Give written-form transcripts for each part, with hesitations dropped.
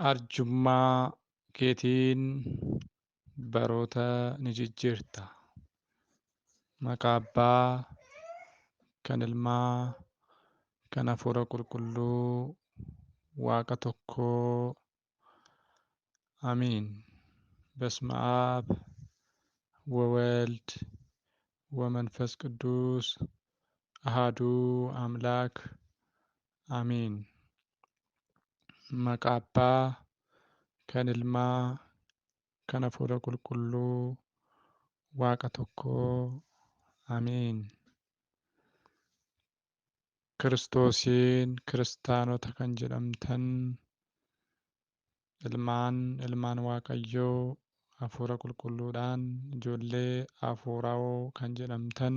Arjummaa keetiin baroota ni jijjiirta. Maqaa Abbaa, kan Ilmaa, kan Hafuura Qulqulluu, Waaqa tokkoo. Amiin. በስመ አብ ወወልድ ወመንፈስ ቅዱስ አሃዱ አምላክ አሜን። Maqaa Abbaa, kan Ilmaa, kan Hafuura Qulqulluu, Waaqa tokkoo. Ameen. Kiristoosiin kiristaanota kan jedhamtan ilmaan ilmaan Waaqayyoo Hafuura Qulqulluudhaan ijoollee hafuurawoo kan jedhamtan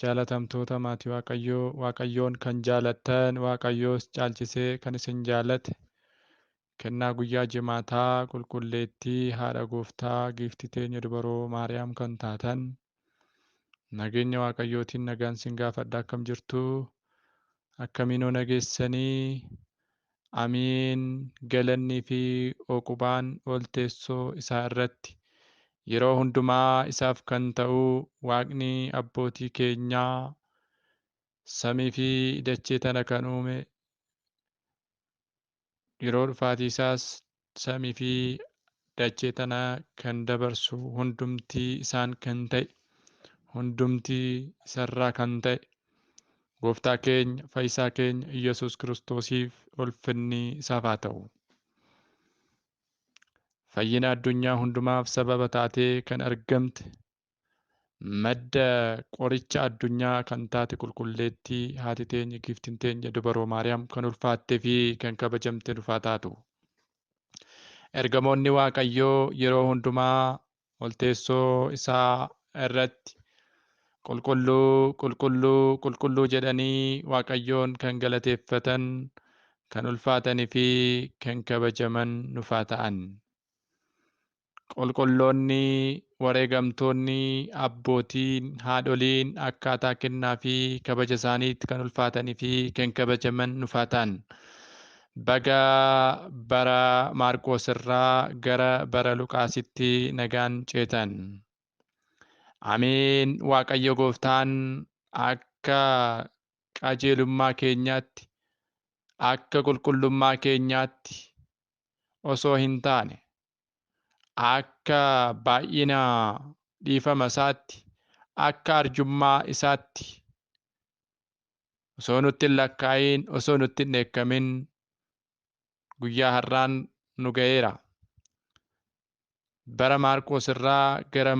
jaalatamtoota maatii Waaqayyoo, Waaqayyoon kan jaalattan, Waaqayyoos caalchisee kan isin jaalate, kennaa guyyaa jimaataa qulqulleettii haadha gooftaa giiftii teenya dubaroo Maariyaam kan taatan nageenya Waaqayyootiin nagaan sin gaafadha. Akkam jirtu? Akkamiinoo nageessanii? Amiin. Galannii fi oqubaan ol teessoo isaa irratti yeroo hundumaa isaaf kan ta'u Waaqni abbootii keenyaa samii fi dachee tana kan uume yeroo dhufaatii isaas samii fi dachee tana kan dabarsu hundumtii isaan kan ta'e hundumtii isarraa kan ta'e gooftaa keenya fayyisaa keenya Iyyasuus Kiristoosiif ulfinni isaaf haa ta'u. Fayyina addunyaa hundumaaf sababa taatee kan argamte madda qoricha addunyaa kan taate qulqulleettii haati teenya giiftiin teenya dubaroo Maariyaam kan ulfaattee fi kan kabajamte nuuf haa taatu. Ergamoonni Waaqayyoo yeroo hundumaa ol teessoo isaa irratti qulqulluu qulqulluu qulqulluu jedhanii Waaqayyoon kan galateeffatan kan ulfaatanii fi kan kabajaman nuuf haa ta'an. Qulqulloonni wareegamtoonni abbootiin haadholiin akkaataa kennaa fi kabaja isaaniitti kan ulfaatanii fi kan kabajaman nuuf haa ta'an. Baga bara Maarqoos irraa gara bara Luqaasitti nagaan ceetan. Ameen. Waaqayyo gooftaan akka qajeelummaa keenyaatti akka qulqullummaa keenyaatti osoo hin taane akka baay'ina dhiifama isaatti akka arjummaa isaatti osoo nutti hin lakkaa'iin osoo nutti hin dheekkamin guyyaa har'aan nu ga'eera. Bara Maarqoos irraa gara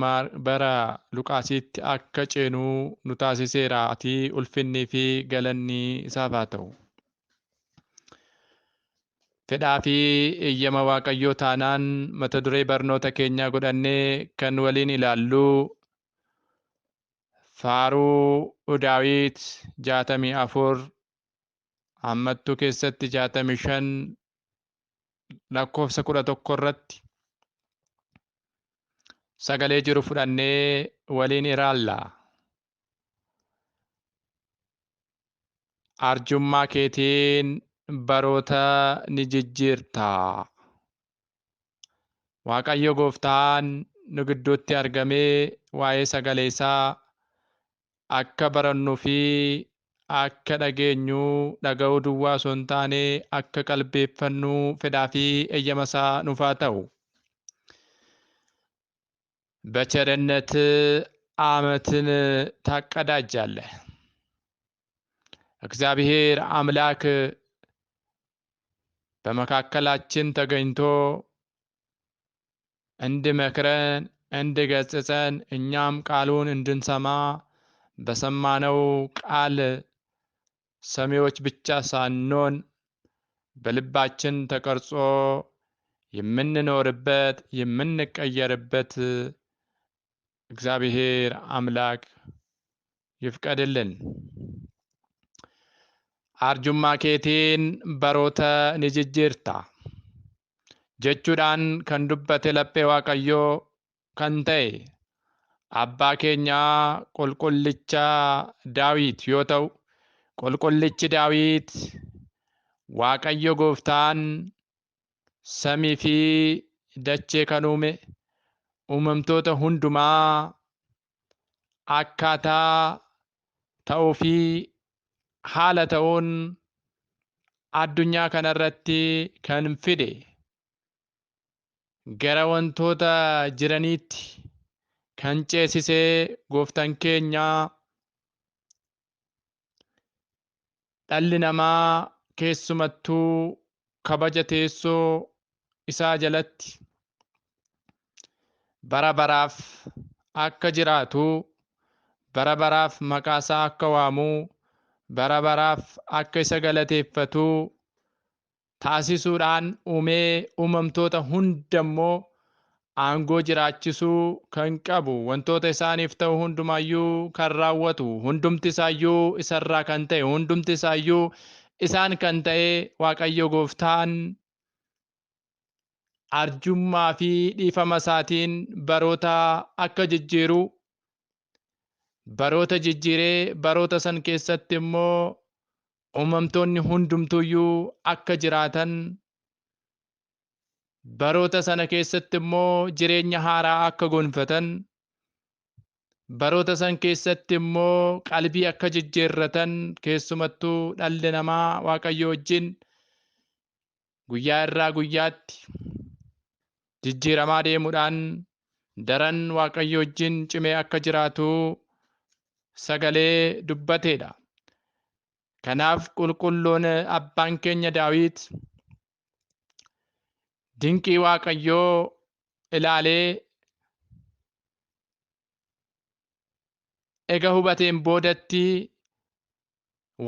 bara Luqaasiitti akka ceenuu nu taasiseera. Ati ulfinnii fi galanni isaaf haa ta'u. Fedhaa fi eeyyama Waaqayyoo taanaan mata duree barnoota keenyaa godhannee kan waliin ilaallu Faaruu Daawit 64 hammattuu keessatti 65 lakkoofsa 11 irratti sagalee jiru fudhannee waliin ilaalla. Arjummaa keetiin baroota ni jijjiirta. Waaqayyo gooftaan nu gidduutti argamee waa'ee sagalee isaa akka barannuu fi akka dhageenyu dhaga'uu duwwaa osoo hin taane akka qalbeeffannu fedhaa fi eeyyama isaa nuuf haa ta'u. በቸርነት ዓመትን ታቀዳጃለህ። እግዚአብሔር አምላክ በመካከላችን ተገኝቶ እንዲመክረን እንዲገስጸን እኛም ቃሉን እንድንሰማ በሰማነው ቃል ሰሚዎች ብቻ ሳንሆን በልባችን ተቀርጾ የምንኖርበት የምንቀየርበት እግዚአብሔር አምላክ ይፍቀድልን። Arjummaa keetiin baroota ni jijjiirta jechuudhaan kan dubbate laphee Waaqayyoo kan ta'e abbaa keenyaa qulqullicha Daawit yoo ta'u, qulqullichi Daawit Waaqayyo gooftaan Samii fi dachee kan uume, uumamtoota hundumaa akkaataa ta'uu fi haala ta'uun addunyaa kanarratti kan fide, gara wantoota jiraniitti kan ceesisee gooftaan keenya dhalli namaa keessumattuu kabaja teessoo isaa jalatti bara baraaf akka jiraatu, bara baraaf maqaa isaa akka waamu, bara baraaf akka isa galateeffatu taasisuudhaan uumee uumamtoota hunda immoo aangoo jiraachisuu kan qabu, wantoota isaaniif ta'u hundumaayyuu kan raawwatu, hundumti isaayyuu isarraa kan ta'e, hundumti isaayyuu isaan kan ta'e Waaqayyo gooftaan arjummaa fi dhiifama isaatiin baroota akka jijjiiru, baroota jijjiiree baroota san keessatti immoo uumamtoonni hundumtuuyyuu akka jiraatan, baroota sana keessatti immoo jireenya haaraa akka gonfatan, baroota san keessatti immoo qalbii akka jijjiirratan, keessumattuu dhalli namaa Waaqayyo wajjin guyyaa irraa guyyaatti jijjiiramaa deemuudhaan daran Waaqayyo wajjin cimee akka jiraatu sagalee dubbateedha. Kanaaf qulqulluun abbaan keenya Daawit dinqii Waaqayyoo ilaalee ega hubateen boodatti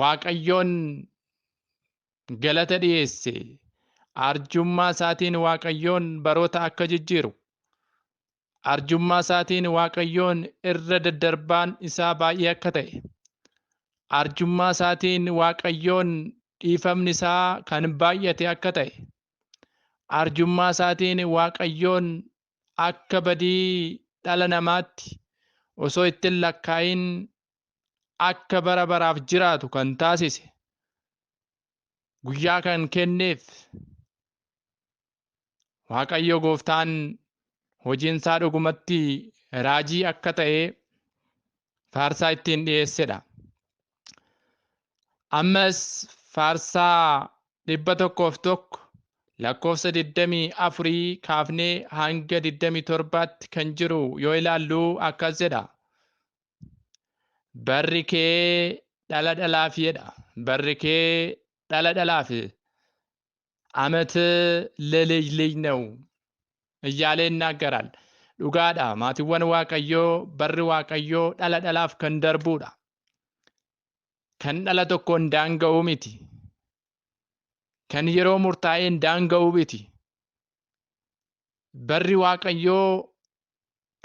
Waaqayyoon galata dhiyeesse. Arjummaa isaatiin Waaqayyoon baroota akka jijjiiru, arjummaa isaatiin Waaqayyoon irra daddarbaan isaa baay'ee akka ta'e, arjummaa isaatiin Waaqayyoon dhiifamni isaa kan baay'ate akka ta'e, arjummaa isaatiin Waaqayyoon akka badii dhala namaatti osoo ittiin lakkaa'in akka bara baraaf jiraatu kan taasise, guyyaa kan kenneef Waaqayyo gooftaan hojiin isaa dhugumatti raajii akka ta'e faarsaa ittiin dhiyeessedha. Ammas faarsaa 101 lakkoofsa 24 kaafnee hanga 27tti kan jiru yoo ilaallu akkas jedha. Barri kee dhala dhalaaf jedha. Barri kee dhala dhalaaf, ዓመት ለልጅ ልጅ ነው እያለ ይናገራል። Dhugaadha. Maatiiwwan Waaqayyoo, barri Waaqayyoo dhala dhalaaf kan darbuudha. Kan dhala tokkoon daanga'uu miti. Kan yeroo murtaa'een daanga'uu miti. Barri Waaqayyoo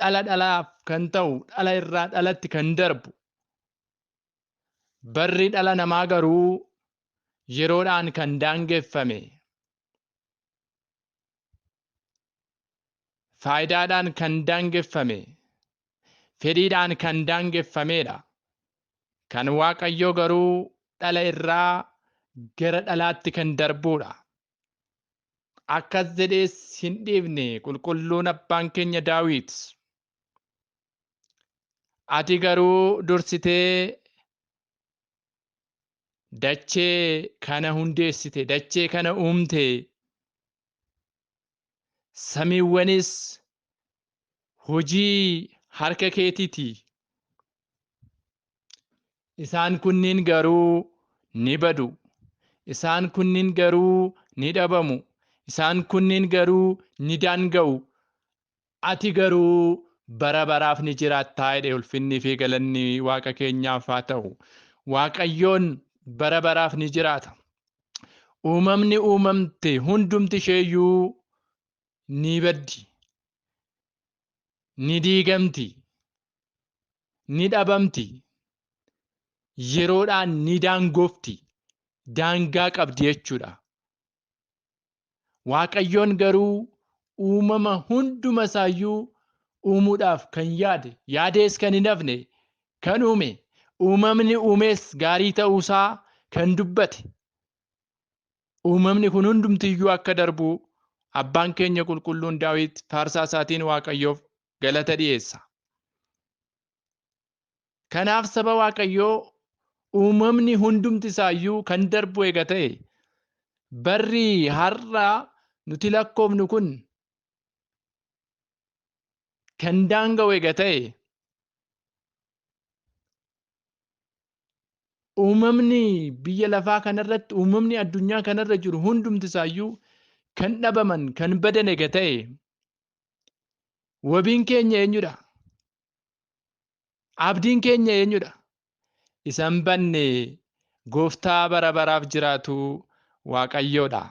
dhala dhalaaf kan ta'u, dhala irraa dhalatti kan darbu. Barri dhala namaa garuu yeroodhaan kan daangeffame, faayidaadhaan kan daangeffame, fedhiidhaan kan daangeffamedha. Kan Waaqayyoo garuu dhala irraa gara dhalaatti kan darbuudha. Akkas jedhees hin dhiifne qulqulluun abbaan keenya Daawit. Ati garuu dursitee dachee kana hundeessite, dachee kana uumte, samiiwwanis hojii harka keetiiti. Isaan kunniin garuu ni badu. Isaan kunniin garuu ni dhabamu. Isaan kunniin garuu ni daanga'u. Ati garuu bara baraaf ni jiraattaa jedhe. Ulfinni fi galanni Waaqa keenyaaf haa ta'u. Waaqayyoon bara baraaf ni jiraata. Uumamni uumamte hundumti isheeyyuu ni baddi, ni diigamti, ni dhabamti, yeroodhaan ni daangofti, daangaa qabdi jechuudha. Waaqayyoon garuu uumama hunduma isaayyuu uumuudhaaf kan yaade, yaadees kan hin hafne, kan uume, uumamni uumees gaarii ta'uusaa kan dubbate, uumamni kun hundumtiyyuu akka darbu Abbaan keenya qulqulluun Daawit faarsaa isaatiin Waaqayyoof galata dhiyeessa. Kanaaf saba Waaqayyoo, uumamni hundumti isaayyuu kan darbu eega ta'e, barri har'a nuti lakkoofnu kun kan daanga'u eega ta'e, uumamni biyya lafaa kanarratti, uumamni addunyaa kanarra jiru hundumti isaayyuu kan dhabaman, kan badan eega ta'e, wabiin keenya eenyudha? Abdiin keenya eenyudha? Isa hin banne gooftaa bara baraaf jiraatu Waaqayyoodha.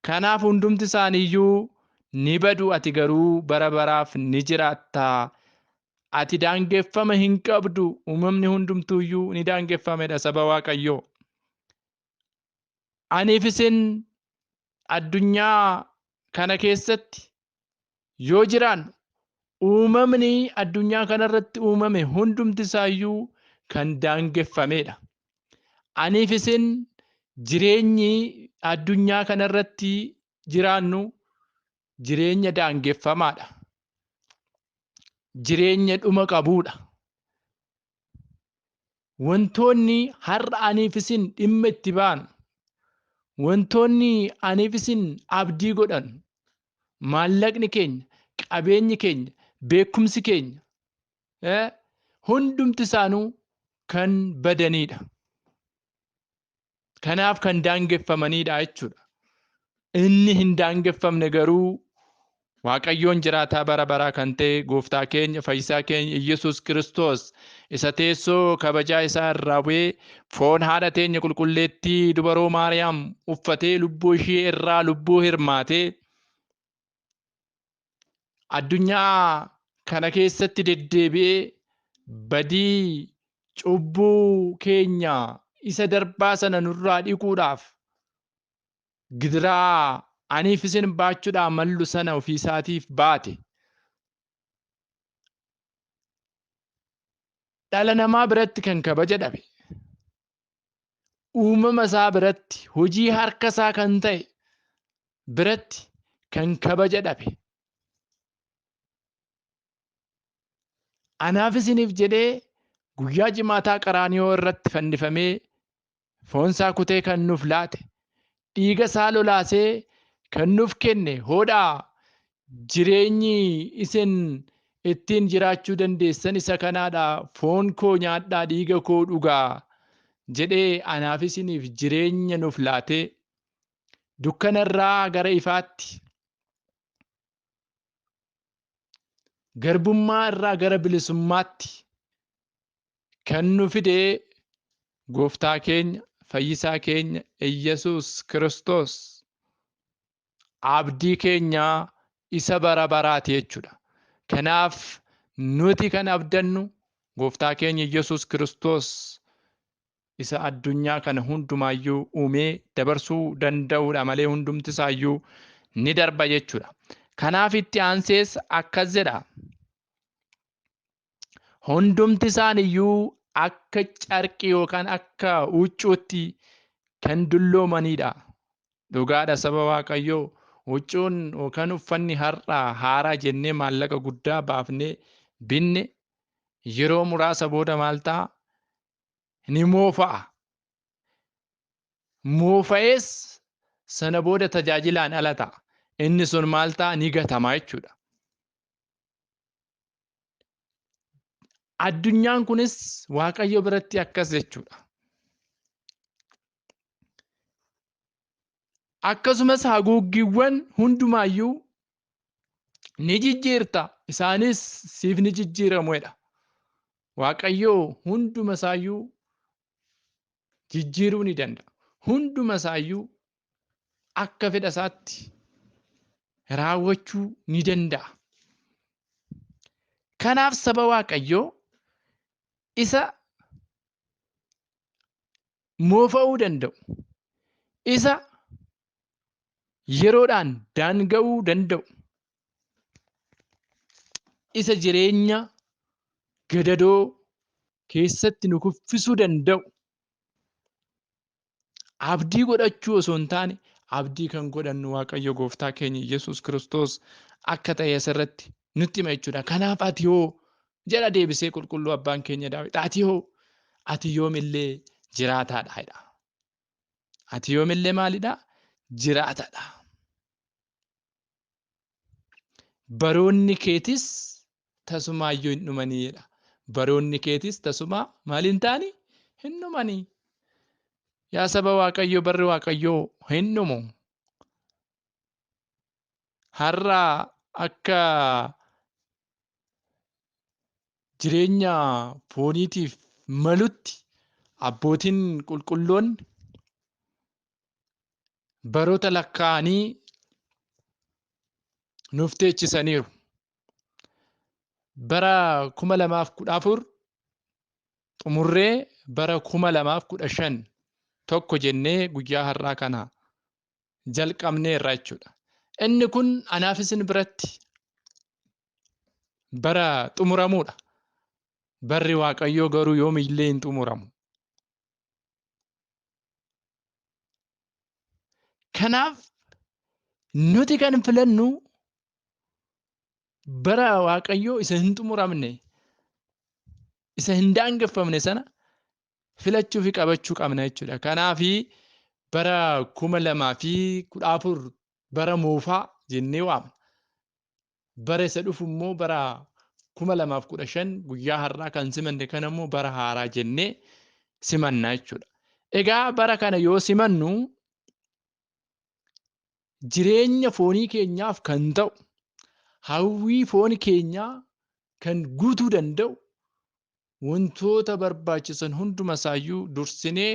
Kanaaf hundumti isaaniiyyuu ni badu, ati garuu bara baraaf ni jiraatta. Ati daangeffama hin qabdu, uumamni hundumtuuyyuu ni daangeffamedha saba Waaqayyoo. Aniif isin addunyaa kana keessatti yoo jiraannu, uumamni addunyaa kanarratti uumame hundumti isaayyuu kan daangeffamedha. Aniif isin jireenyi addunyaa kanarratti jiraannu jireenya daangeffamaadha. Jireenya dhuma qabuudha. Wantoonni har'a aniif isin dhimma itti baanu, wantoonni aniif isin abdii godhan, maallaqni keenya, qabeenyi keenya, beekumsi keenya hundumti isaanuu kan badaniidha. Kanaaf kan daangeffamaniidha jechuudha. Inni hin daangeffamne garuu Waaqayyoon jiraataa bara baraa kan ta'e gooftaa keenya fayyisaa keenya Iyyasuus Kiristoos isa teessoo kabajaa isaa irraa bu'ee foon haadha teenya qulqulleettii dubaroo Maariyaam uffatee lubbuu ishee irraa lubbuu hirmaatee addunyaa kana keessatti deddeebi'ee badii cubbuu keenya isa darbaa sana nurraa dhiquudhaaf gidiraa aniif isin baachuudhaa mallu sana ofii isaatiif baate. Dhala namaa biratti kan kabaja dhabe, uumama isaa biratti hojii harka isaa kan ta'e biratti kan kabaja dhabe. Anaaf isiniif jedhee guyyaa jimaataa Qaraaniyoo irratti fannifamee foonsaa kutee kan nuuf laate, dhiiga isaa lolaasee kan nuuf kenne, hodhaa jireenyi isin ittiin jiraachuu dandeessan isa kanaadha, foon koo nyaadhaa, dhiiga koo dhugaa jedhee anaaf isiniif jireenya nuuf laatee dukkanarraa gara ifaatti, garbummaa irraa gara bilisummaatti kan nu fide gooftaa keenya fayyisaa keenya Iyyasuus Kiristoos abdii keenya isa bara baraati jechuudha. Kanaaf nuti kan abdannu gooftaa keenya Iyyasuus Kiristoos isa addunyaa kana hundumaayyuu uumee dabarsuu danda'uudha malee hundumti isaayyuu ni darba jechuudha. Kanaaf itti aansees akkas jedha. Hundumti isaaniyyuu akka carqii yookaan akka huccuutti kan dulloomanidha. Dhugaadha saba Waaqayyoo, huccuun yookaan uffanni har'a haaraa jennee maallaqa guddaa baafnee binne yeroo muraasa booda maal ta'a? Ni moofa'a. Moofa'ees sana booda tajaajilaan ala ta'a. Inni sun maal ta'a? Ni gatama jechuudha. Addunyaan kunis Waaqayyo biratti akkas jechuudha. Akkasumas haguuggiiwwan hundumaayyuu ni jijjiirta, isaanis siif ni jijjiiramu jedha. Waaqayyo hunduma isaayyuu jijjiiruu ni danda'a. Hunduma isaayyuu akka fedha isaatti raawwachuu ni danda'a. Kanaaf saba Waaqayyoo, isa moofa'uu danda'u, isa yeroodhaan daanga'uu danda'u, isa jireenya gadadoo keessatti nu kuffisuu danda'u abdii godhachuu osoo hin taane abdii kan godhannu Waaqayyo gooftaa keenya Yesuus Kiristoos akka ta'e asirratti nutti hima jechuudha. Kanaaf ati hoo jedha deebisee qulqulluu abbaan keenya Daawit, ati hoo, ati yoomillee jiraataadha jedha. Ati yoomillee maalidha? Jiraataadha. Baroonni keetis tasumaayyuu hin dhumanii jedha. Baroonni keetis tasumaa maal hin taani? Hin dhumanii. Yaa saba Waaqayyoo, barri Waaqayyoo hin dhumu. Har'a akka jireenya fooniitiif malutti abbootiin qulqulloonni baroota lakkaa'anii nuuf teechisaniiru. Bara 2014 xumurree bara 2015 tokko jennee guyyaa har'aa kana jalqabneerra jechuudha. Inni kun anaaf isin biratti bara xumuramuudha. Barri Waaqayyoo garuu yoomillee hin xumuramu. Kanaaf nuti kan filannu bara Waaqayyoo isa hin xumuramne, isa hin daangeffamne sana filachuu fi qabachuu qabna jechuudha. Kanaafi bara 2014 bara moofaa jennee waamna. Bara isa dhufu immoo bara 2015 guyyaa har'aa kan simanne kana immoo bara haaraa jennee simanna jechuudha. Egaa bara kana yoo simannu jireenya foonii keenyaaf kan ta'u, hawwii foon keenyaa kan guutuu danda'u, wantoota barbaachisan hunduma isaayyuu dursinee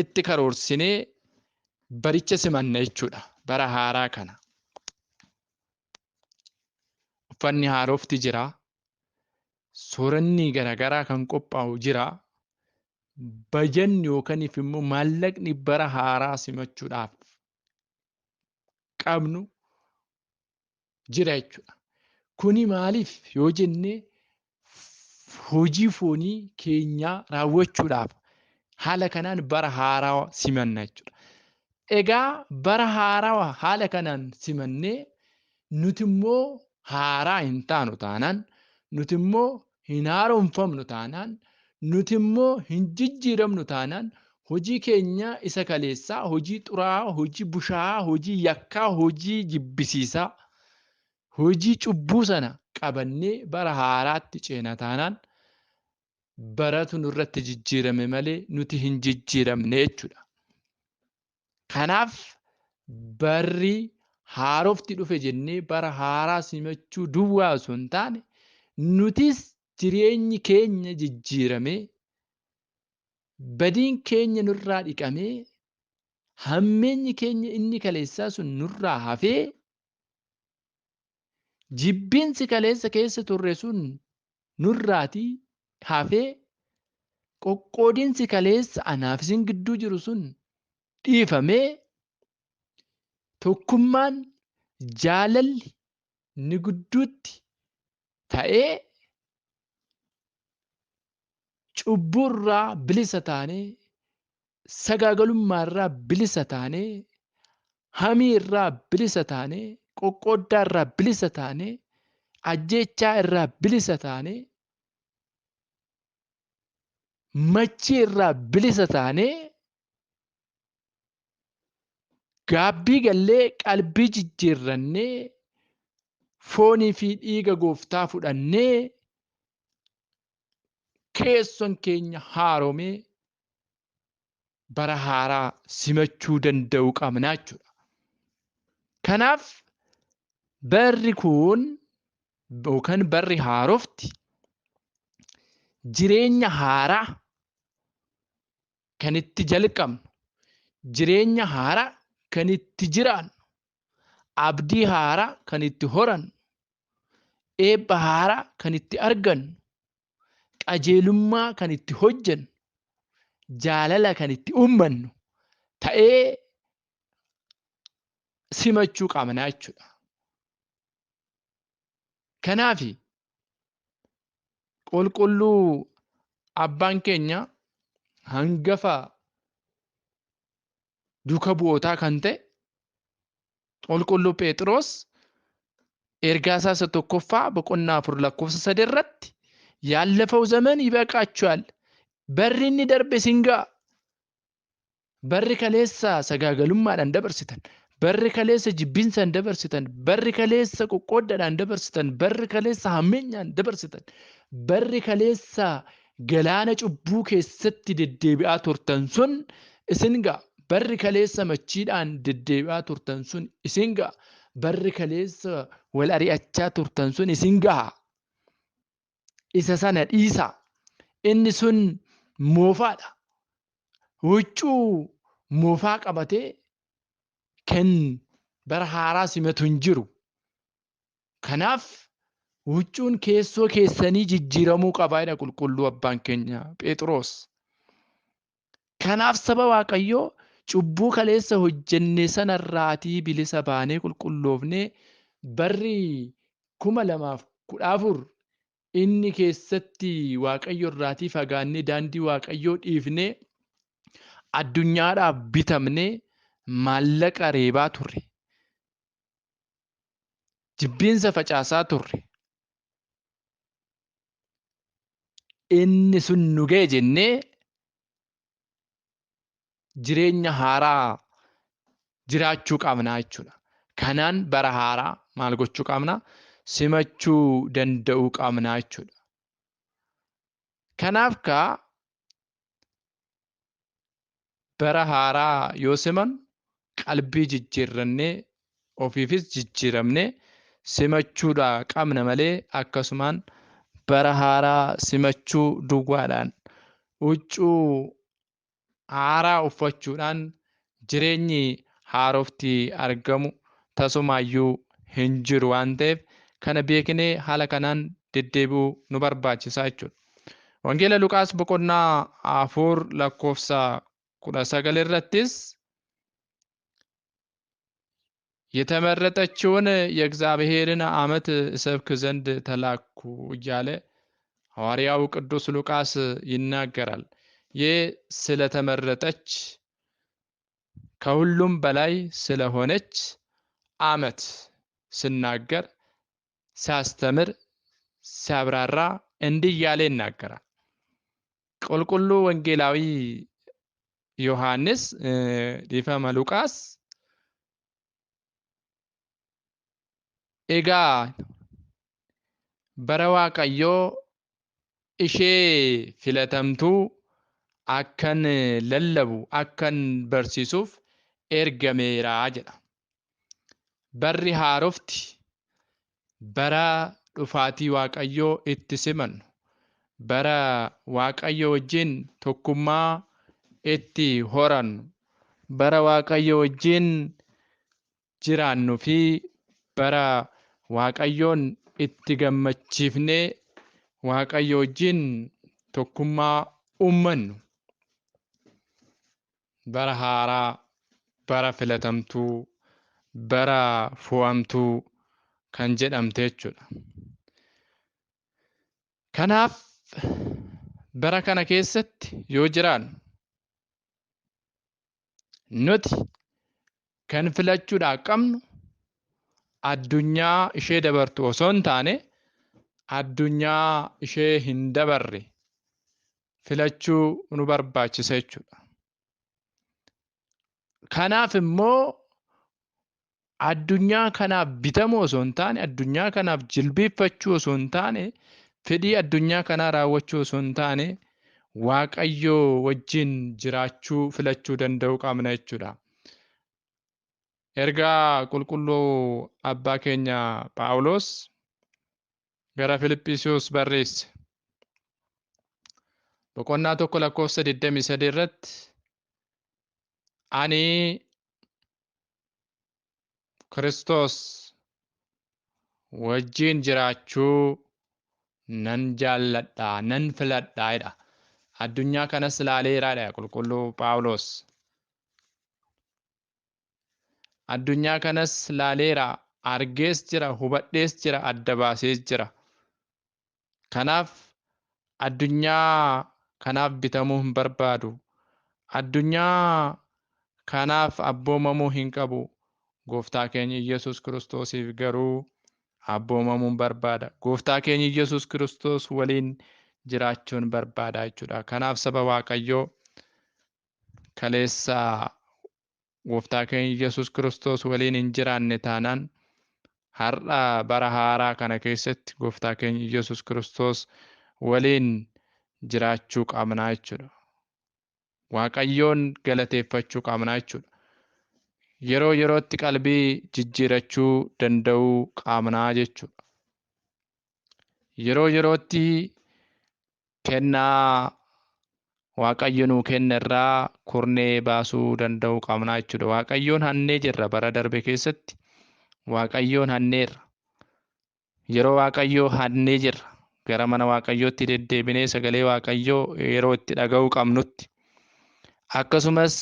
itti karoorsinee baricha simanna jechuudha. Bara haaraa kana. Uffanni haarofti jira. Sooranni garaagaraa kan qophaa'u jira. Bajanni yookaan immoo maallaqni bara haaraa simachuudhaaf qabnu jira jechuudha. Kuni maaliif yoo jenne hojii foonii keenyaa raawwachuudhaaf haala kanaan bara haaraa simanna jechuudha. Egaa bara haaraa haala kanaan simannee nuti immoo haaraa hin taanu taanaan, nuti immoo hin haaromfamnu taanaan, nuti immoo hin jijjiiramnu taanaan, hojii keenya isa kaleessaa, hojii xuraa'aa, hojii bushaa'aa, hojii yakkaa, hojii jibbisiisaa, hojii cubbuu sana qabannee bara haaraatti ceena taanaan baratu nurratti jijjiirame malee nuti hin jijjiiramne jechuudha. Kanaaf barri haarofti dhufe jennee bara haaraa simachuu duwwaa osoo hin taane nutis jireenyi keenya jijjiiramee, badiin keenya nurraa dhiqamee, hammeenyi keenya inni kaleessaa sun nurraa hafee, jibbiinsi kaleessa keessa turre sun nurraatii hafee, qoqqoodinsi kaleessa anaaf isin gidduu jiru sun dhiifamee, tokkummaan jaalalli ni gidduutti ta'ee cubbuurraa bilisa taanee, sagaagalummaarraa bilisa taanee, hamiirraa bilisa taanee, qoqqooddaarraa bilisa taanee, ajjeechaa irraa bilisa taanee, machii irraa bilisa taanee, gaabbii gallee qalbii jijjiirrannee, foonii fi dhiiga gooftaa fudhannee, keessoon keenya haaromee bara haaraa simachuu danda'uu qabna jechuudha. Kanaaf barri kun yookaan barri haarofti jireenya haaraa kan itti jalqabnu, jireenya haaraa kan itti jiraannu, abdii haaraa kan itti horannu, eebba haaraa kan itti argannu, qajeelummaa kan itti hojjennu, jaalala kan itti uummannu ta'ee simachuu qabna jechuudha. Kanaaf qulqulluu abbaan keenya hangafa duuka bu'ootaa kan ta'e Qulqulluu Phexros ergaa isaa isa tokkoffaa boqonnaa 4 lakkoofsa 3 irratti ያለፈው ዘመን ይበቃችኋል፣ barri inni darbe sin ga'a. Barri kaleessa sagaagalummaadhaan dabarsitan, barri kaleessa jibbiinsaan dabarsitan, barri kaleessa qoqqooddaadhaan dabarsitan, barri kaleessa hammeenyaan dabarsitan, barri kaleessa galaana cubbuu keessatti deddeebi'aa turtan sun isin ga'a. Barri kaleessa machiidhaan deddeebi'aa turtan sun isin ga'a. Barri kaleessa wal ari'achaa turtan sun isin ga'a. Isa sana dhiisaa. Inni sun moofaadha. Huccuu moofaa qabatee kan bara haaraa simatu hin jiru. Kanaaf huccuun keessoo keessanii jijjiiramuu qabaa jedha qulqulluu abbaan keenya Phexros. Kanaaf saba Waaqayyoo cubbuu kaleessa hojjenne sanarraatii bilisa baanee qulqulloofnee barri 2014 inni keessatti Waaqayyo irraatii fagaannee daandii Waaqayyoo dhiifnee addunyaadhaaf bitamnee maallaqa reebaa turre. Jibbiinsa facaasaa turre. Inni sun nu ga'e jennee jireenya haaraa jiraachuu qabnaa jechuudha. Kanaan bara haaraa maal gochuu qabna? Simachuu danda'uu qabnaa jechuudha. Kanaaf kaa bara haaraa yoo simannu qalbii jijjiirrannee ofiifis jijjiiramnee simachuudha qabna malee akkasumaan bara haaraa simachuu duwwaadhaan huccuu haaraa uffachuudhaan jireenyi haarofti argamu tasumaayyuu hin jiru waan ta'eef kana beeknee haala kanaan deddeebi'uu nu barbaachisaa jechuudha. Wangeela Luqaas boqonnaa 4 lakkoofsa 19 irrattis የተመረጠችውን የእግዚአብሔርን ዓመት እሰብክ ዘንድ ተላኩ እያለ ሐዋርያው ቅዱስ ሉቃስ ይናገራል። ይህ ስለተመረጠች ከሁሉም በላይ ስለሆነች ዓመት ሲናገር ሲያስተምር ሲያብራራ እንዲህ እያለ ይናገራል። ቁልቁሉ ወንጌላዊ ዮሐንስ ዲፈመ ሉቃስ egaa bara Waaqayyoo ishee filatamtuu akkan lallabu akkan barsiisuuf ergameera jedha. Barri haarofti bara dhufaatii Waaqayyoo itti simannu, bara Waaqayyo wajjin tokkummaa itti horannu, bara Waaqayyo wajjin jiraannu fi bara Waaqayyoon itti gammachiifnee Waaqayyo wajjin tokkummaa uummannu, bara haaraa, bara filatamtuu, bara fo'amtuu kan jedhamte jechuudha. Kanaaf bara kana keessatti yoo jiraannu nuti kan filachuudhaa qabnu addunyaa ishee dabartu osoo hin taane addunyaa ishee hin dabarre filachuu nu barbaachisa jechuudha. Kanaaf immoo addunyaa kanaaf bitamuu osoo hin taane, addunyaa kanaaf jilbeeffachuu osoo hin taane, fedhii addunyaa kanaa raawwachuu osoo hin taane, Waaqayyoo wajjin jiraachuu filachuu danda'uu qabna jechuudha. Ergaa qulqulluu abbaa keenya Phaawulos gara Filiphisiyoos barreesse. Boqonnaa 1 lakkoofsa 23 irratti ani Kiristoos wajjin jiraachuu nan jaalladha, nan filadha jedha. Addunyaa kanas ilaaleeraadha qulqulluu Phaawulos. Addunyaa kanas ilaaleera, argees jira, hubadhees jira, adda baasees jira. Kanaaf addunyaa kanaaf bitamuu hin barbaadu. Addunyaa kanaaf abboomamuu hin qabu. Gooftaa keenya Iyyasuus Kiristoosiif garuu abboomamuun barbaada. Gooftaa keenya Iyyasuus Kiristoos waliin jiraachuun barbaada jechuudha. Kanaaf saba Waaqayyoo kaleessa Gooftaa keenya Iyyasuus Kiristoos waliin hin jiraanne taanaan har'a bara haaraa kana keessatti Gooftaa keenya Iyyasuus Kiristoos waliin jiraachuu qabna jechuudha. Waaqayyoon galateeffachuu qabna jechuudha. Yeroo yerootti qalbii jijjiirachuu danda'uu qabna jechuudha. Yeroo yerootti kennaa Waaqayyo nuu kenne irraa kurnee baasuu danda'uu qabna jechuudha. Waaqayyoon hannee jirra bara darbe keessatti. Waaqayyoon hanneerra. Yeroo Waaqayyoo hannee jirra. Gara mana Waaqayyootti deddeebinee sagalee Waaqayyoo yeroo itti dhaga'uu qabnutti. Akkasumas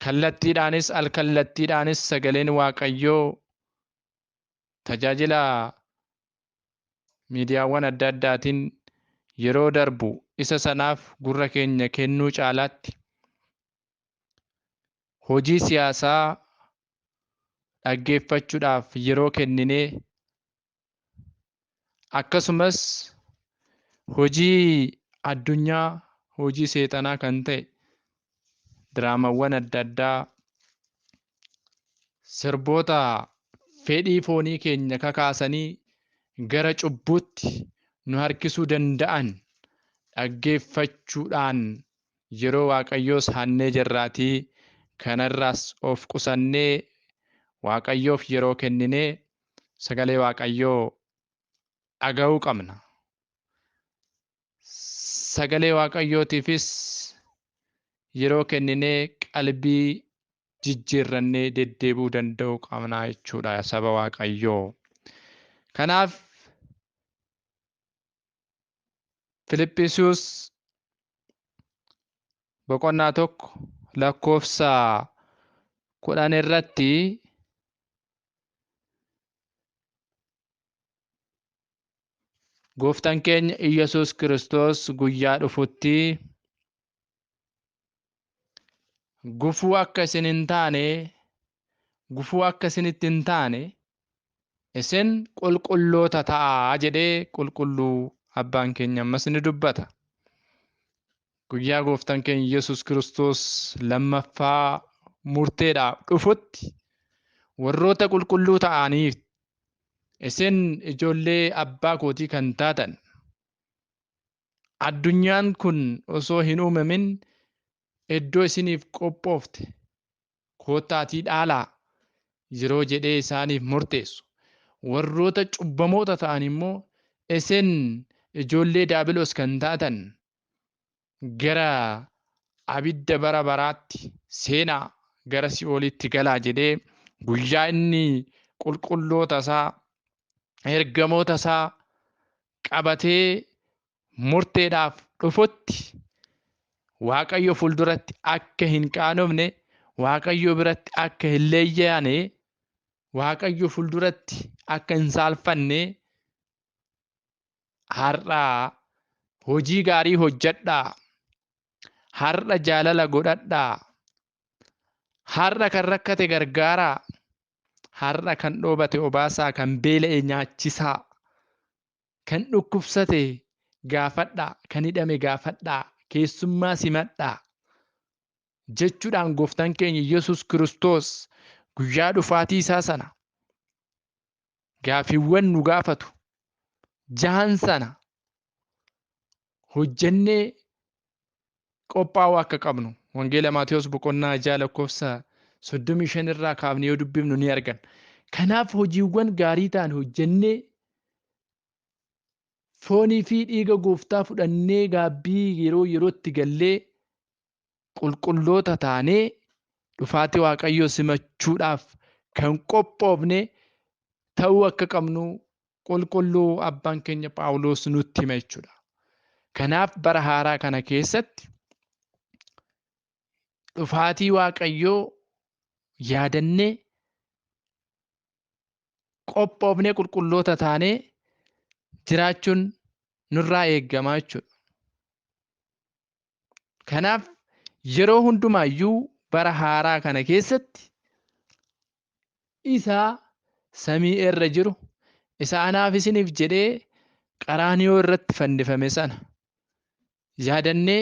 kallattiidhaanis alkallattiidhaanis sagaleen Waaqayyoo tajaajila miidiyaawwan adda addaatiin yeroo darbu isa sanaaf gurra keenya kennuu caalaatti hojii siyaasaa dhaggeeffachuudhaaf yeroo kenninee akkasumas hojii addunyaa hojii seexanaa kan ta'e diraamawwan adda addaa sirboota fedhii foonii keenya kakaasanii gara cubbuutti nu harkisuu danda'an dhaggeeffachuudhaan yeroo Waaqayyoos hannee jirraatii kanarraas of qusannee Waaqayyoof yeroo kenninee sagalee Waaqayyoo dhaga'uu qabna. Sagalee Waaqayyootiifis yeroo kenninee qalbii jijjiirrannee deddeebi'uu danda'uu qabna jechuudha saba Waaqayyoo. Kanaaf Filiphisiiyuus boqonnaa 1 lakkoofsa 10 irratti Gooftaan keenya Iyyasuus Kiristoos guyyaa dhufutti gufuu akka isin hin taane, gufuu akka isinitti hin taane isin qulqulloota ta'aa jedhee qulqulluu abbaan keenya ammas ni dubbata. Guyyaa Gooftaan keenya Iyyasuus Kiristoos lammaffaa murteedhaaf dhufutti warroota qulqulluu ta'aniif isin ijoollee abbaa kootii kan taatan addunyaan kun osoo hin uumamin iddoo isiniif qophoofte koottaatii dhaalaa yeroo jedhee isaaniif murteessu. Warroota cubbamoota ta'an immoo isin ijoollee daabiloos kan taatan gara abidda bara baraatti seenaa gara si'oolitti galaa jedhee guyyaa inni qulqulloota isaa ergamoota isaa qabatee murteedhaaf dhufutti Waaqayyo fuulduratti akka hin qaanofne, Waaqayyo biratti akka hin leeyyaane, Waaqayyo fuulduratti akka hin saalfanne har'a hojii gaarii hojjedhaa. Har'a jaalala godhadhaa. Har'a kan rakkate gargaaraa. Har'a kan dhoobate obaasaa, kan beela'e nyaachisaa, kan dhukkubsate gaafadhaa, kan hidhame gaafadhaa, keessummaa simadhaa jechuudhaan Gooftaan keenya Iyyasuus Kiristoos guyyaa dhufaatii isaa sana gaaffiiwwan nu gaafatu jahan sana hojjennee qophaa'uu akka qabnu Wangeela Maatewos boqonnaa 6 lakkoofsa 35 irraa kaafnee yoo dubbifnu ni arganna. Kanaaf hojiiwwan gaarii ta'an hojjennee foonii fi dhiiga Gooftaa fudhannee gaabbii yeroo yerootti gallee qulqulloota taanee dhufaatii Waaqayyoo simachuudhaaf kan qophoofne ta'uu akka qabnu qulqulluu abbaan keenya Phaawulos nutti hima jechuudha. Kanaaf bara haaraa kana keessatti dhufaatii Waaqayyoo yaadannee qophoofnee qulqulloota taanee jiraachuun nurraa eegamaa jechuudha. Kanaaf yeroo hundumaayyuu bara haaraa kana keessatti Isa samii irra jiru, isa anaaf isiniif jedhee qaraaniyoo irratti fannifame sana yaadannee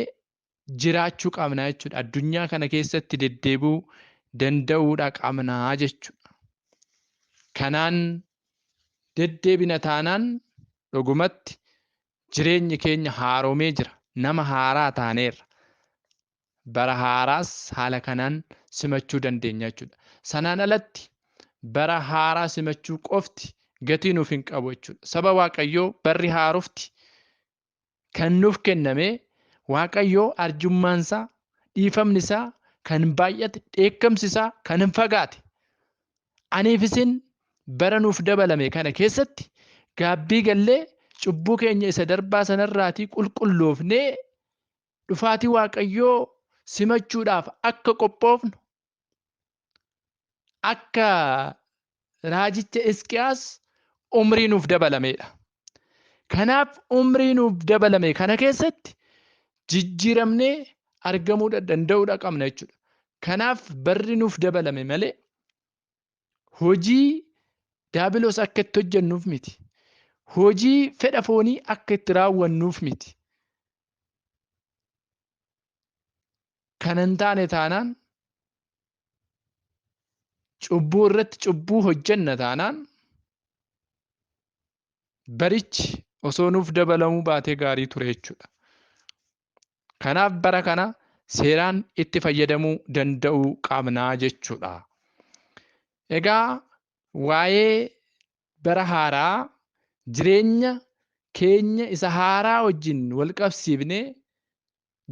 jiraachuu qabna jechuudha. Addunyaa kana keessatti deddeebi'uu danda'uudha qabnaa jechuudha. Kanaan deddeebina taanaan dhugumatti jireenyi keenya haaromee jira. Nama haaraa taaneerra. Bara haaraas haala kanaan simachuu dandeenya jechuudha. Sanaan alatti bara haaraa simachuu qofti gatii nuuf hin qabu jechuudha. Saba Waaqayyoo, barri haarofti kan nuuf kenname, Waaqayyoo arjummaansaa, dhiifamni isaa kan baay'ate, dheekkamsi isaa kan hin fagaate. Aniif isin bara nuuf dabalame kana keessatti gaabbii gallee cubbuu keenya isa darbaa sanarraatii qulqulloofnee dhufaatii Waaqayyoo simachuudhaaf akka qophoofnu, akka raajicha Hisqiyaas umrii nuuf dabalameedha. Kanaaf umrii nuuf dabalame kana keessatti jijjiiramnee argamuu danda'uudha qabna jechuudha. Kanaaf barri nuuf dabalame malee hojii daabiloos akka itti hojjennuuf miti. Hojii fedha foonii akka itti raawwannuuf miti. Kan hin taane taanaan, cubbuu irratti cubbuu hojjenna taanaan, barichi osoo nuuf dabalamuu baatee gaarii ture jechuudha. Kanaaf bara kana seeraan itti fayyadamuu danda'uu qabnaa jechuudha. Egaa waa'ee bara haaraa jireenya keenya isa haaraa wajjin wal qabsiifnee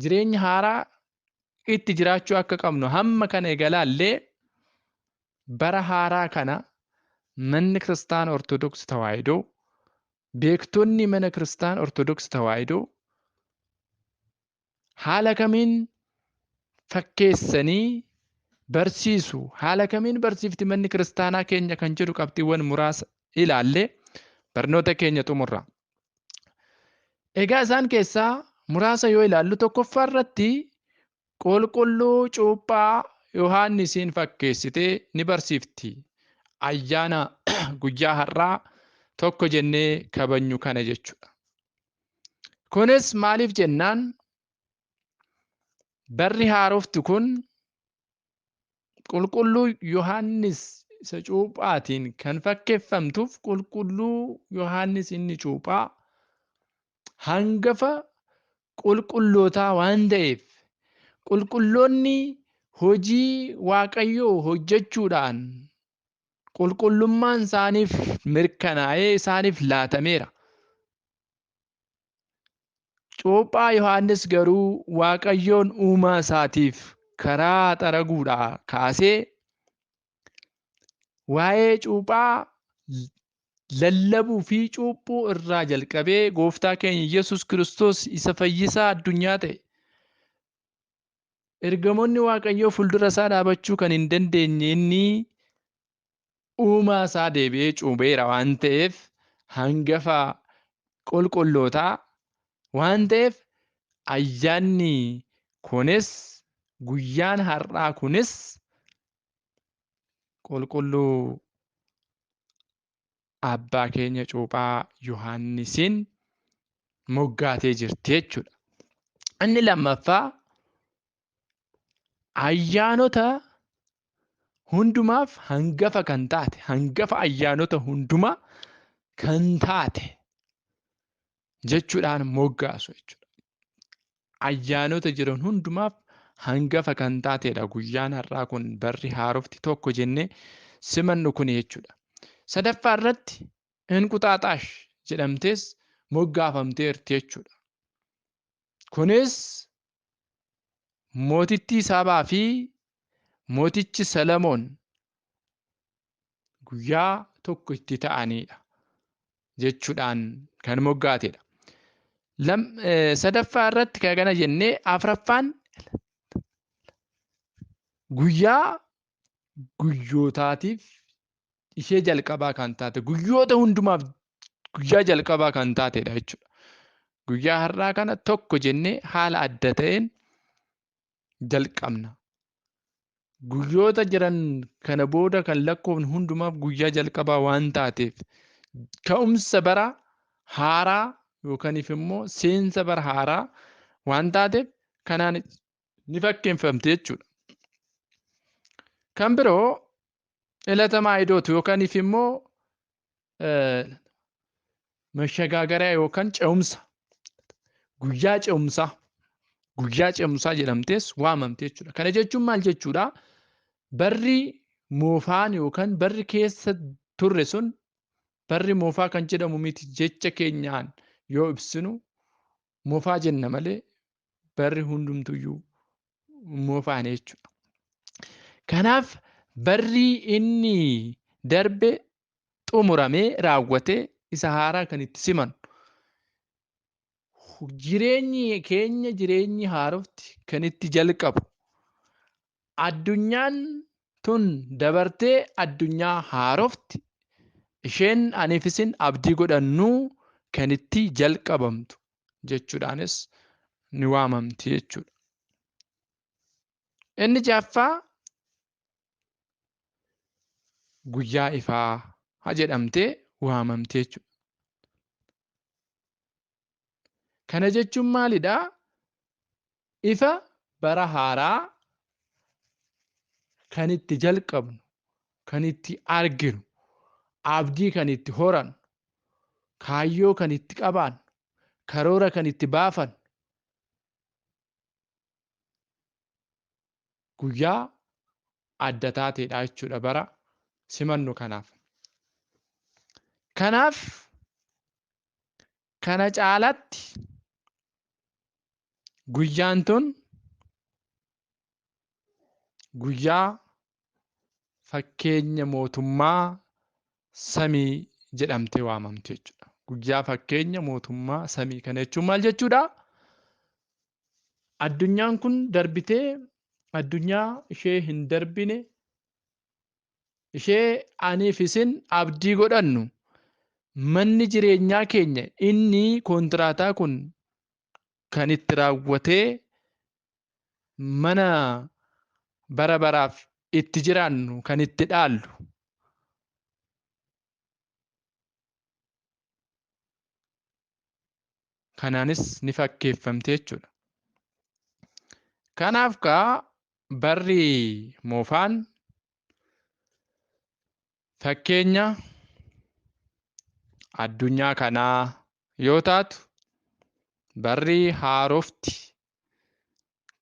jireenya haaraa itti jiraachuu akka qabnu hamma kana eegalaallee, bara haaraa kana manni kiristaana Ortodoksii Tawaahidoo, beektonni mana kiristaana Ortodoksii Tawaahidoo haala kamiin fakkeessanii barsiisu, haala kamiin barsiifti manni kiristaanaa keenya kan jedhu qabxiiwwan muraasa ilaallee barnoota keenya xumurra. Egaa isaan keessaa muraasa yoo ilaallu, tokkoffaa irratti qulqulluu cuuphaa Yohaannisiin fakkeessitee ni barsiifti. Ayyaana guyyaa har'aa tokko jennee kabajnu kana jechuudha. Kunis maaliif jennaan, barri haarofti kun qulqulluu Yohaannis isa cuuphaatiin kan fakkeeffamtuuf, qulqulluu Yohaannis inni cuuphaa hangafa qulqullootaa waan ta'eef, qulqulloonni hojii Waaqayyoo hojjechuudhaan qulqullummaan isaaniif mirkanaa'ee isaaniif laatameera. Cuuphaa Yohaannis garuu Waaqayyoon uumaa isaatiif karaa xaraguudhaa kaasee waa'ee cuuphaa lallabuu fi cuuphuu irraa jalqabee gooftaa keenya Yesuus Kiristoos isa fayyisaa addunyaa ta'e, ergamoonni Waaqayyoo fuuldura isaa dhaabachuu kan hin dandeenye, inni uumaa isaa deebi'ee cuupheera waan ta'eef, hangafa qulqullootaa waan ta'eef, ayyaanni kunis, guyyaan har'aa kunis qulqulluu abbaa keenya cuuphaa Yohaannisiin moggaatee jirti jechuudha. Inni lammaffaa ayyaanota hundumaaf hangafa kan taate, hangafa ayyaanota hundumaa kan taate jechuudhaan moggaasu jechuudha. Ayyaanota jiran hundumaaf hangafa kan taatedha guyyaan har'aa kun, barri haarofti tokko jennee simannu kun jechuudha. Sadaffaa irratti Inquxaaxaash jedhamtees moggaafamteerti jechuudha. Kunis mootittii Saabaa fi mootichi Salamoon guyyaa tokko itti ta'anidha jechuudhaan kan moggaatedha. Sadaffaa irratti kan kana jennee, afraffaan guyyaa guyyootaatiif ishee jalqabaa kan taate, guyyoota hundumaaf guyyaa jalqabaa kan taatedha jechuudha. Guyyaa har'aa kana tokko jennee haala adda ta'een jalqabna. Guyyoota jiran kana booda kan lakkoofnu hundumaaf guyyaa jalqabaa waan taateef ka'umsa bara haaraa yookaaniif immoo seensa bara haaraa waan taateef kanaan ni fakkeeffamti jechuudha. Kan biroo ዕለተ ማዕዶት yookaaniif immoo mashagaagaraa yookaan ce'umsa, guyyaa ce'umsaa, guyyaa ce'umsaa jedhamtees waamamti jechuudha. Kana jechuun maal jechuudha? Barri moofaan yookaan barri keessa turre sun barri moofaa kan jedhamu miti, jecha keenyaan yoo ibsinu moofaa jenna malee barri hundumtuyyuu moofaane jechuudha. Kanaaf barri inni darbe xumuramee raawwatee isa haaraa kan itti simannu, jireenyi keenya jireenyi haarofti kan itti jalqabu, addunyaan tun dabartee addunyaa haarofti isheen aniif isin abdii godhannu kan itti jalqabamtu jechuudhaanis ni waamamti jechuudha. Inni ja'affaa guyyaa ifaa jedhamtee waamamti jechuudha. Kana jechuun maalidhaa? Ifa bara haaraa kan itti jalqabnu, kan itti arginu, abdii kan itti horannu, kaayyoo kan itti qabaannu, karoora kan itti baafannu, guyyaa adda taateedha jechuudha bara simannu kanaaf. Kanaaf kana caalatti guyyaan tun guyyaa fakkeenya mootummaa samii jedhamtee waamamti jechuudha. Guyyaa fakkeenya mootummaa samii kana jechuun maal jechuudha? Addunyaan kun darbitee addunyaa ishee hin darbine, ishee aniif isin abdii godhannu, manni jireenyaa keenya inni koontiraataa kun kan itti raawwatee mana bara baraaf itti jiraannu kan itti dhaallu, kanaanis ni fakkeeffamte jechuudha. Kanaaf kaa barri moofaan fakkeenya addunyaa kanaa yoo taatu, barri haarofti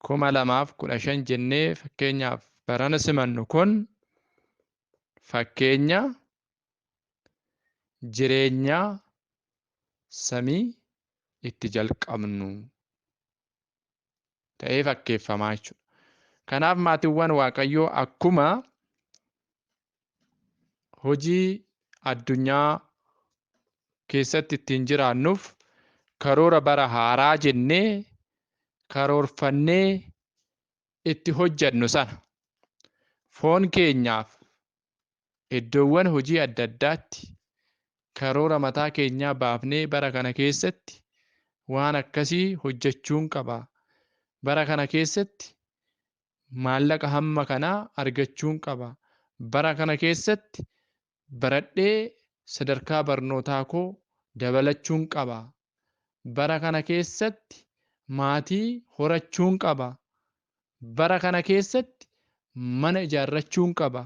2015 jennee fakkeenyaaf barana simannu kun fakkeenya jireenya samii itti jalqabnu ta'ee fakkeeffamaa jechuudha. Kanaaf maatiiwwan Waaqayyoo akkuma hojii addunyaa keessatti ittiin jiraannuuf karoora bara haaraa jennee karoorfannee itti hojjennu sana foon keenyaaf iddoowwan hojii adda addaatti karoora mataa keenyaa baafnee bara kana keessatti waan akkasii hojjechuun qaba. Bara kana keessatti maallaqa hamma kanaa argachuun qaba. Bara kana keessatti baradhee sadarkaa barnootaa koo dabalachuun qaba. Bara kana keessatti maatii horachuun qaba. Bara kana keessatti mana ijaarrachuun qaba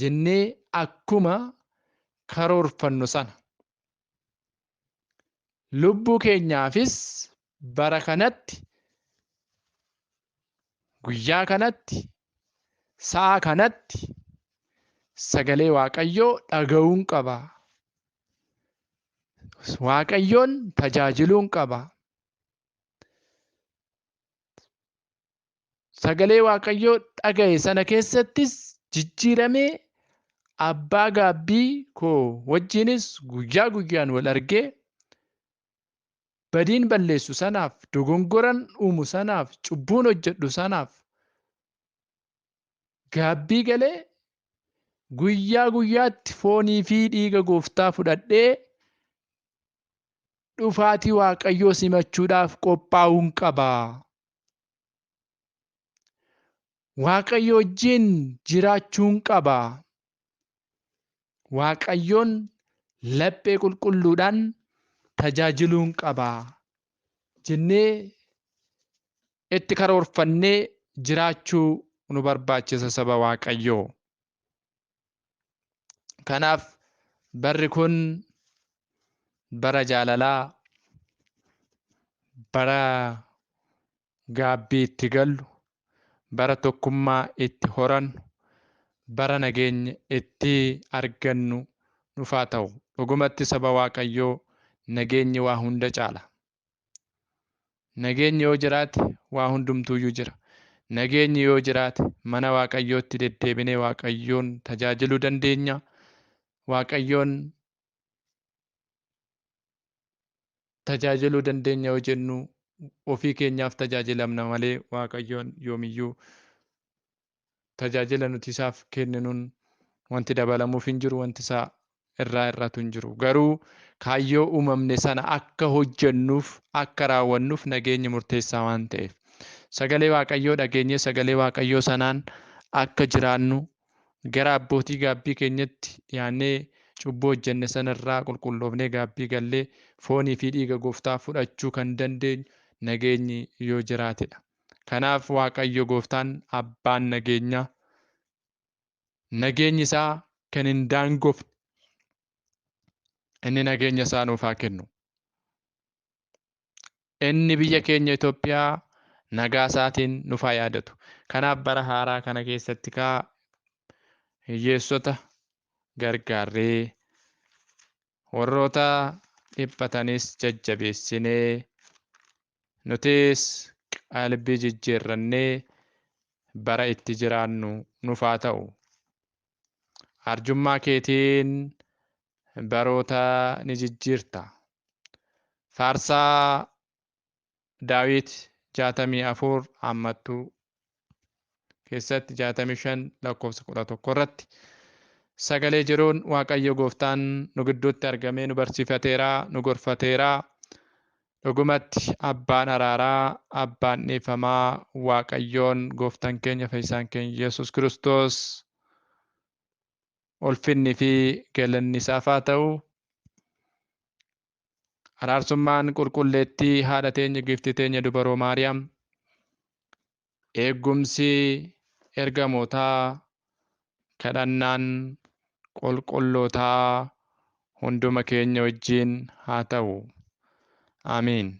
jennee akkuma karoorfannu sana lubbuu keenyaafis bara kanatti, guyyaa kanatti, sa'a kanatti sagalee Waaqayyoo dhaga'uun qaba. Waaqayyoon tajaajiluun qaba. Sagalee Waaqayyoo dhaga'e sana keessattis jijjiiramee abbaa gaabbii koo wajjinis guyyaa guyyaan wal argee badiin balleessu sanaaf, dogongoran uumu sanaaf, cubbuun hojjedhu sanaaf gaabbii galee guyyaa guyyaatti foonii fi dhiiga gooftaa fudhadhee dhufaatii Waaqayyoo simachuudhaaf qophaa'uun qaba. Waaqayyo wajjin jiraachuun qaba. Waaqayyoon laphee qulqulluudhaan tajaajiluun qaba jennee itti karoorfannee jiraachuu nu barbaachisa saba Waaqayyoo. Kanaaf barri kun bara jaalalaa, bara gaabbii itti gallu, bara tokkummaa itti horannu, bara nageenya itti argannu nuuf haa ta'u. Dhugumatti saba Waaqayyoo nageenyi waa hunda caala. Nageenyi yoo jiraate waa hundumtuuyyuu jira. Nageenyi yoo jiraate mana Waaqayyootti deddeebinee Waaqayyoon tajaajiluu dandeenya. Waaqayyoon tajaajiluu dandeenya yoo jennu ofii keenyaaf tajaajilamna malee Waaqayyoon yoomiyyuu tajaajila nuti isaaf kenninuun wanti dabalamuuf hin jiru, wanti isaa irraa hir'atu hin jiru. Garuu kaayyoo uumamne sana akka hojjennuuf, akka raawwannuuf nageenyi murteessaa waan ta'eef sagalee Waaqayyoo dhageenyee sagalee Waaqayyoo sanaan akka jiraannu gara abbootii gaabbii keenyatti dhiyaannee cubbuu hojjenne sanarraa qulqulloofnee gaabbii gallee foonii fi dhiiga gooftaa fudhachuu kan dandeenyu nageenyi yoo jiraatedha. Kanaaf Waaqayyo gooftaan abbaan nageenyaa nageenyi isaa kan hin daangofne inni nageenya isaa nuuf haa kennu. Inni biyya keenya Itoophiyaa nagaa isaatiin nuuf haa yaadatu. Kanaaf bara haaraa kana keessatti kaa hiyyeessota gargaarree warroota dhiphatanis jajjabeessinee nutis qalbii jijjiirrannee bara itti jiraannu nuuf haa ta'u. Arjummaa keetiin baroota ni jijjiirta. Faarsaa Daawit 64 hammattuu keessatti 65 lakkoofsa 11 irratti sagalee jiruun Waaqayyo gooftaan nu gidduutti argamee nu barsiifateera, nu gorfateera. Dhugumatti abbaan araaraa, abbaan dhiifamaa Waaqayyoon gooftaan keenya fayyisaan keenya Yesuus Kiristoos ulfinni fi galanni isaaf haa ta'u. Araarsummaan qulqulleettii haadha teenya giiftii teenya dubaroo Maariyaam, eegumsi ergamootaa, kadhannaan qulqullootaa hunduma keenya wajjin haa ta'u. Amiin.